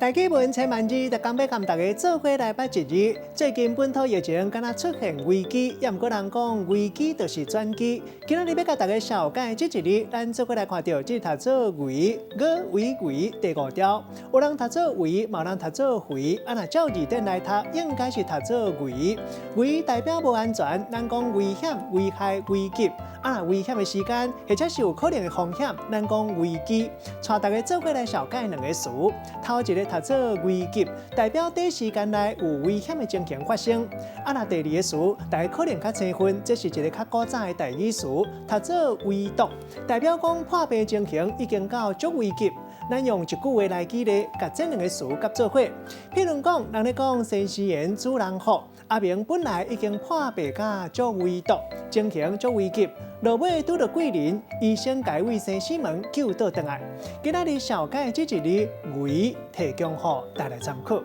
大家文千萬字，逐工欲共大家做伙來捌一字。最近本土疫情敢若出現危機，也毋過人講危機就是轉機。今仔日欲共大家紹介這一字，咱做伙來看著，這讀做危，我危危第五調。有人讀做危，嘛有人讀做回。啊，若照字典來讀，應該是讀做危。危代表無安全，咱講危險、危害、危急。啊，若危險的時間，或者是有可能的風險，咱講危機。帶大家做伙來紹介兩个詞，頭一个讀做危急，代表短時間內有危險的情形發生。啊，若第二个詞，大家可能較生分，這是一个較古早的台語詞，讀做危篤，代表講破病情形已經到足危急。咱用一句話來舉例，共這兩个詞夾做伙。譬如講，人咧講先生緣主人福，阿明本來已經破病甲足危篤，情形足危急，落尾拄著貴人，醫生共伊佇生死門救倒轉來。今仔日紹介這一字危，提供予大家參考。